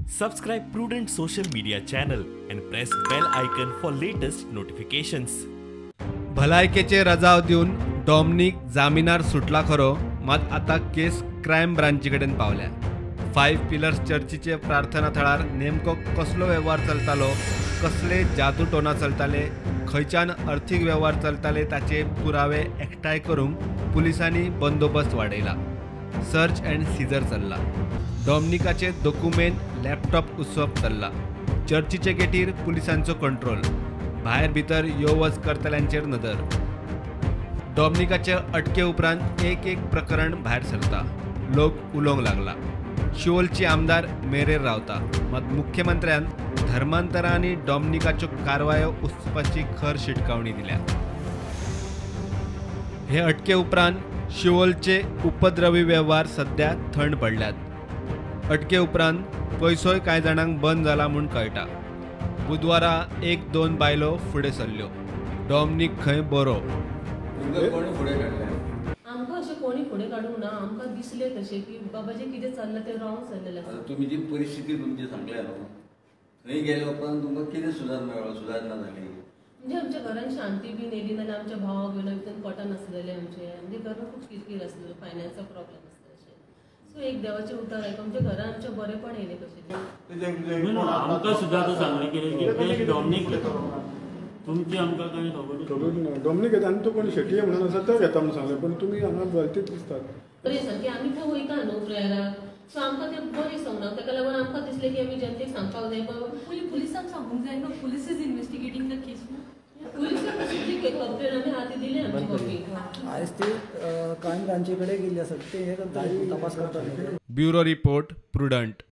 Subscribe Prudent social media channel and press bell icon for latest notifications. भलायकेचे रजाव दिवन डॉमनीक जामिनार सुटला खरो, मात आतां केस क्रायम ब्रांची कडेन पावल्या. 5 पिलर्स चर्चीचे प्रार्थना थळार नेमको कसलो वेव्हार चलतालो, कसले जादूटोना चलताले, खंयच्यान अर्थीक वेव्हार चलताले ताचे पुरावे एकठांय करूंक पुलिसांनी बंदोबस्त वाडयला. सर्च अँड सीजर चल्ला. डॉमनिकाचे दोकुमेंत लॅपटॉप उसप चल्ला. चर्चीचे गेटीर पुलिसांचो कंट्रोल, भायर भितर यो वच करतल्यांचेर नदर. डॉमनिकाचे अटके उपरांत एक एक प्रकरण भायर सरता, लोक उलोवंक लागला. शिवोलची आमदार मेरेर रावता, मात मुख्यमंत्र्यान धर्मांतरा आनी डॉमनिकाच्यो कारवायो उसपाची खर शिटकावणी दिल्या. हे अटके उपरांत शिवोलचे उपद्रवी वेव्हार सध्या थंड पडल्यात. अटके उपरांत पयसोय कांय जाणांक बंद जाला म्हूण कळटा. बुधवारा 1-2 बायलो फुडें सरल्यो. डॉमनीक खंय बरो. आमकां अशें कोणी फुडें काडूंक ना. आमकां दिसलें तशें की बाबा जें कितें चल्लां तें रॉंग चल्लेलें आसा. तुमी जी परिस्थिती तुमची सांगल्या न्हू, थंय गेल्या उपरांत तुमकां कितें सुदार मेळ्ळो, सुदारणा जाली? म्हणजे आमच्या घरान शांती बीन येयली, नाल्यार आमच्या भावा भयणा भितर पटन आसलेलें आमचें. म्हणजे घरान खूब किरकीर आसलेलो, फायनान्सचो प्रॉब्लेम आसलो अशें. सो एक देवाचें उतर आयकून आमच्या घरान आमचें बरेंपण येयलें कशें. आमकां सुद्दां आतां सांगलें कितें की डॉमनीक तुमची आमकां कांय खबर ना. डॉमनीक घेता आनी तो कोण शेटये म्हणून आसा तो घेता म्हणून सांगलें, पण तुमी हांगा भलतीच दिसतात. बरें सारकें आमी थंय वयता न्हू प्रेयराक, सो आमकां तें बरें सांगना. ताका लागून आमकां दिसलें की आमी जनतेक सांगपाक जाय. पयलीं पुलिसांक सांगूंक जाय न्हू, police is investigating the case न्हू. पुलिसांक कशी कंप्लेन आमी हाती दिली आमची कॉपी. आयज ती क्रायम ब्रांची कडेन गेल्ली आसा, ते हे करता, तपास करता. Bureau report, Prudent.